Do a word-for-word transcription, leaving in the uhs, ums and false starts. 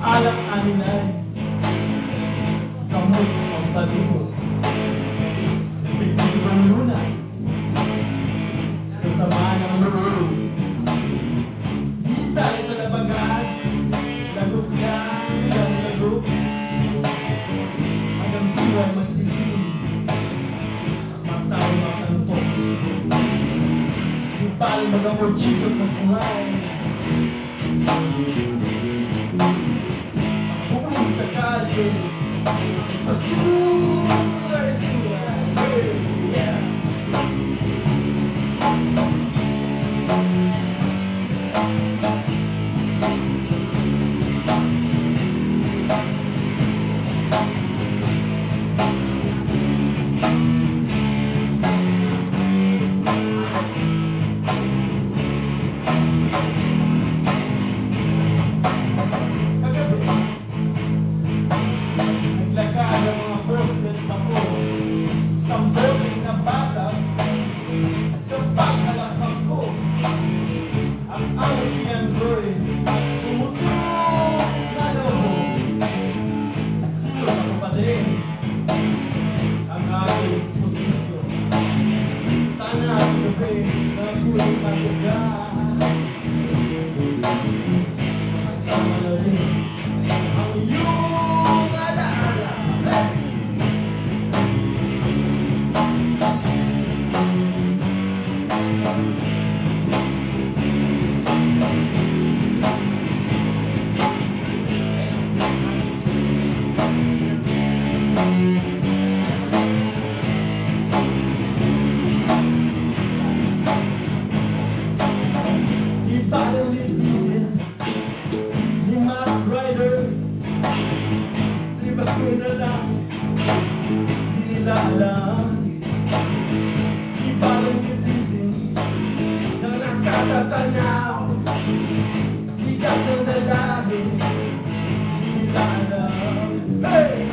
Alang aninay, kamot ang palibot. Epektibo ang luna. Sa sama ng loob. Di tayo sa labagan. Lagot ka, lagot. Hanggang buhay magtisin. Matay, matanto. Di pa rin mag-amor, chikot, magbuhay. Ang buhay sa kalye. Basura, basura. Yeah. Naglakad ang mga poste at bako, sambote na bata, sa pagkalakbak ko, ang awit ni Android, tumutunog na loob. Sino sa kapatid? Ang aking posisyon. Sana ang gabi na ako'y matuga. Kasama na rin ang iyong alaala. Di ba lang ni Diesel, ni Max Rider, di ba sila lang, di nila alam. Di ba lang ni Diesel, na nakatatanaw, bigat ng dalahin, di nila alam. Hey!